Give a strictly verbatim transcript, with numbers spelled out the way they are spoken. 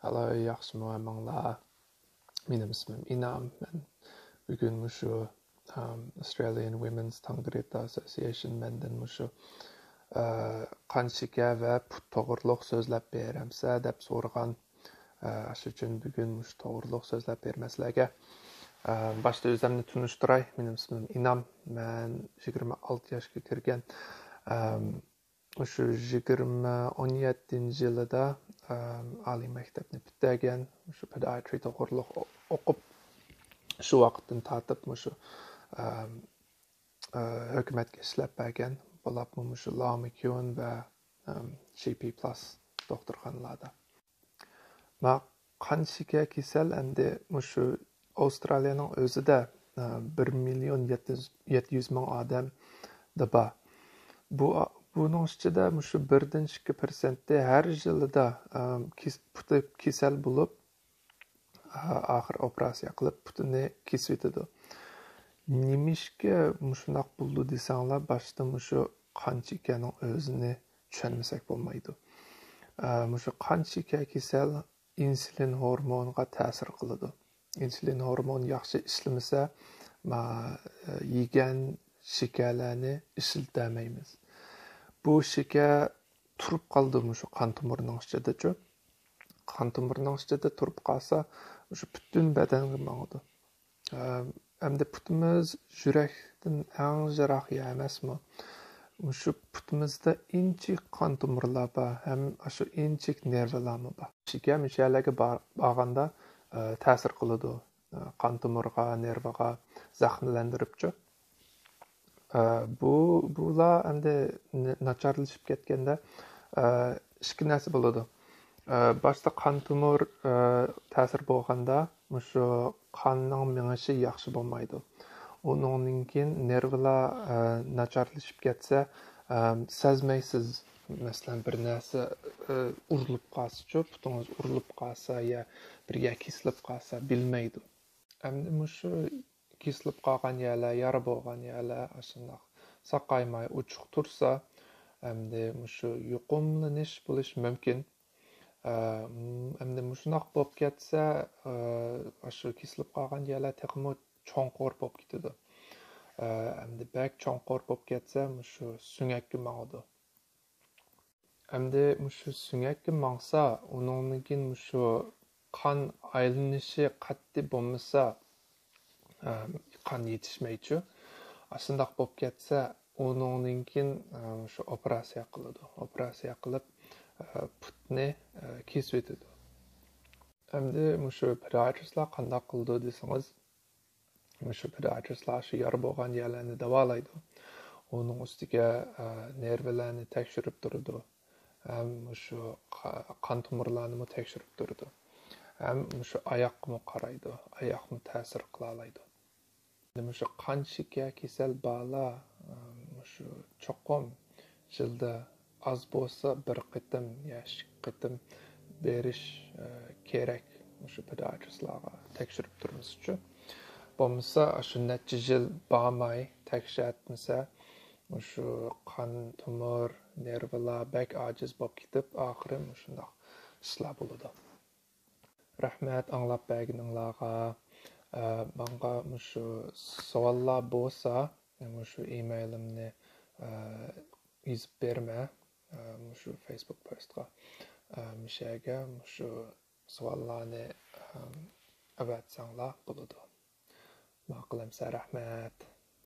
ھالو، ياخشىمۇ ھەممىڭلار؟ مېنىڭ ئىسمىم ئىنام. مەن بۈگۈن مۇشۇ، ئام، Australian Women's Tankarita Association مەندىن مۇشۇ، ئە، قان شېكەر ۋە پۇت توغرۇلۇق سۆزلەپ بېرەمسە دەپ سورىغان. ئە، شۇ ئۈچۈن بۈگۈن مۇشۇ توغرۇلۇق سۆزلەپ بېرىمەن سىلەرگە. ئە، باشتا ئۆزۈمنى تونۇشتۇراي. مېنىڭ ئىسمىم ئىنام. مەن يىگىرمە ئالتە ياشقا كىرگەن. ئەم، شۇ يىگىرمە ئون يەتتىنچى يىلىدا، ئەم، ئالىي مەكتەپنى پۈتتۈرگەن، شۇ پېدىئاترىيە توغرۇلۇق ئو-، ئوقۇپ، شۇ ۋاقىتتىن تارتىپ مۇشۇ، ئەم، ئە، ھۆكۈمەتكە ئىشلەپ بەرگەن، بولۇپمۇ مۇشۇ لامىكيون ۋە، ئەم، جى پى پلۇس دوختۇرخانىلاردا. ما قان شېكەر كېسەل ئەمدى مۇشۇ ئاۋسترالىيەنىڭ ئۆزىدە، ئە، بىر مىليون يەتتە يۈز، يەتتە يۈز مىڭ ئادەمدە بار. بۇ، بۇنىڭ ئىچىدە مۇشۇ بىردىن ئىككى پىرسەنتى ھەر يىلىدا، ئە، كېس-، پۇتى كېسەل بولۇپ، ئە، ئاخىر ئوپېراتسىيە قىلىپ پۇتىنى كېسىۋېتىدۇ. نېمىشقا مۇشۇنداق بولىدۇ دېسەڭلار، باشتا مۇشۇ قان شېكەرنىڭ ئۆزىنى چۈشەنمىسەك بولمايدۇ. ئە، مۇشۇ قان شېكەر كېسەل ئىنسۇلىن ھورمونىغا تەسىر قىلىدۇ. ئىنسۇلىن ھورمون ياخشى ئىشلىمىسە، ما-، يېگەن شېكەرلەرنى ئىشلىتەلمەيمىز. بۇ شېكەر تۇرۇپ قالىدۇ مۇشۇ قان تومۇرىنىڭ ئىچىدىچۇ. قان تومۇرىنىڭ ئىچىدە تۇرۇپ قالسا، مۇشۇ پۈتۈن بەدەنگە ماڭىدۇ. ئەمدى پۇتىمىز يۈرەكتىن ئەڭ يىراق يەر ئەمەسمۇ؟ مۇشۇ پۇتىمىزدا ئىنچىكە قان تومۇرلار بار ھەم ئاشۇ ئىنچىكە نېرۋىلارمۇ بار. شېكەر مۇشۇ يەرلەرگە بار-، بارغاندا، ئە، تەسىر قىلىدۇ. ئە، قان تومۇرغا، نېرۋىغا زەخىملەندۈرۈپچۇ. ئە، بۇ، بۇلار ئەمدى ن-، ناچارلىشىپ كەتكەندە، ئە، ئىككى نەرسە بولىدۇ. ئە، باشتا قان تومۇر، ئە، تەسىر بولغاندا، مۇشۇ قاننىڭ مېڭىشى ياخشى بولمايدۇ. ئۇنىڭدىن كېيىن نېرۋىلار، ئە، ناچارلىشىپ كەتسە، ئە، سەزمەيسىز. مەسىلەن، بىر نەرسە، ئە، ئۇرۇلۇپ قالسىچۇ، پۇتىڭىز ئۇرۇلۇپ قالسا يا بىر يەر كېسىلىپ قالسا، بىلمەيدۇ. ئەمدى مۇشۇ كېسىلىپ قالغان يەرلەر، يارا بولغان يەرلەر ئاشۇنداق ساقايماي ئوچۇق تۇرسا، ئەمدى مۇشۇ يۇقۇملىنىش بولۇشى مۇمكىن. ئە، ئەمدى مۇشۇنداق بولۇپ كەتسە، ئە، ئاشۇ كېسىلىپ قالغان يەرلەر تېخىمۇ چوڭقۇر بولۇپ كېتىدۇ. ئە، ئەمدى بەك چوڭقۇر بولۇپ كەتسە، مۇشۇ سۆڭەككە ماڭىدۇ. ئەمدى مۇشۇ سۆڭەككە ماڭسا، ئۇنىڭدىن كېيىن مۇشۇ قان ئايلىنىشى قەتئىي بولمىسا، ئە، قان يېتىشمەيچۇ. ئاشۇنداق بولۇپ كەتسە، ئۇنىڭدىن كېيىن، ئە، مۇشۇ ئوپېراتسىيە قىلىدۇ. ئوپېراتسىيە قىلىپ، ئە، پۇتنى، ئە، كېسىۋېتىدۇ. ئەمدى مۇشۇ پېدىئاترىستلار قانداق قىلىدۇ دېسىڭىز، مۇشۇ پېدىئاترىستلار شۇ يارا بولغان يەرلەرنى داۋالايدۇ. ئۇنىڭ ئۈستىگە، ئە، نېرۋىلارنى تەكشۈرۈپ تۇرىدۇ. ھەم مۇشۇ قا-، قان تومۇرلارنىمۇ تەكشۈرۈپ تۇرىدۇ. ھەم مۇشۇ ئاياققىمۇ قارايدۇ. ئاياقمۇ تەسىر قىلالايدۇ. مۇشۇ قان شېكەر كېسەل بارلار، ئە، مۇشۇ چوقۇم يىلدا ئاز بولسا بىر قېتىم يا ئىككى قېتىم بېرىش، ئە، كېرەك. مۇشۇ پېدىئاترىستلارغا تەكشۈرۈپ تۇرمىسىچۇ. بولمىسا، شۇ نەچچە يىل بارماي تەكشۈرتمىسە، مۇشۇ قان تومۇر، نېرۋىلار بەك ئاجىز بولۇپ كېتىپ، ئاخىرى مۇشۇنداق ئىشلار بولىدۇ. رەھمەت ئاڭلاپ بەرگىنىڭلارغا. ئە، ماڭا مۇشۇ سوئاللار بولسا، مۇشۇ ئىمېيلىمنى، ئە، يېزىپ بېرىمەن. ئە، مۇشۇ فېيسبۇك پوستقا. ئە، مۇشۇ يەرگە مۇشۇ سوئاللارنى، ئە، ئەۋەتسەڭلار بولىدۇ. ماقۇل ئەمسە، رەھمەت.